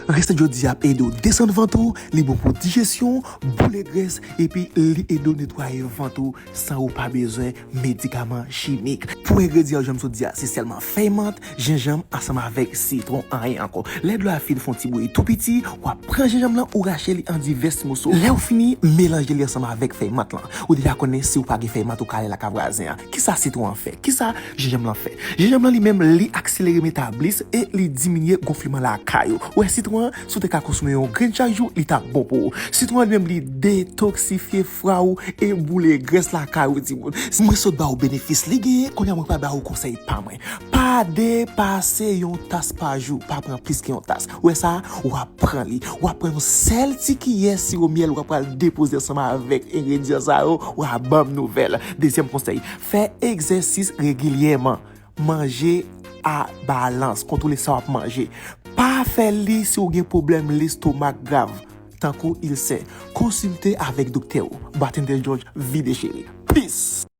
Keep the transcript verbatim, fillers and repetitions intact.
Resèt jodi a ap ede w desann vant ou, li bon pou dijesyon, boule grès, epi li ede w netwaye vant ou san ou pa bezwen medikaman chimik. Pou engredyan yo jan m sot di a, se sèlman fèy mant, jenjanm ansanm avèk sitwon, anyen ankò. Lè dlo a fin fè yon ti bouyi tou piti, w ap pran jenjanm lan, ou rache li an divès moso. Lè w fini, melanje li ansanm avèk fèy mant lan. Ou deja konnen si w pa gen fèy mant ou ka ale lakay vwazen an. Kisa sitwon an fè? Kisa jenjanm lan fè? Jenjanm lan li menm li akselere metablis e li diminye gonfleman lakay ou. Ou wè sitwon an, si w te ka konsome yon grenn chak jou, li t ap bon pou ou. Sitwon an li menm li detoksifye fwa ou e boule grès lakay ou timoun. Mwen sot ba ou benefis li genyen, kounye a mwen pral ba ou konsèy pa mwen. Pa depase yon tas pa jou, pa pran plis ke yon tas. Ou wè sa, w ap pran li. W ap pran yon sèl ti kiyè siwo myèl, w ap pral depoze ansanm avèk engredyan sa yo, w ap ban m nouvèl. Dezyèm konsèy, fè egzèsis regilyèman. Manje a balans, kontwole sa w ap manje. Pa fè li si w gen pwoblèm lestomak grav, tankou ilsè. Konsilte avèk doktè w. Bartender George, vi dechire. Peace!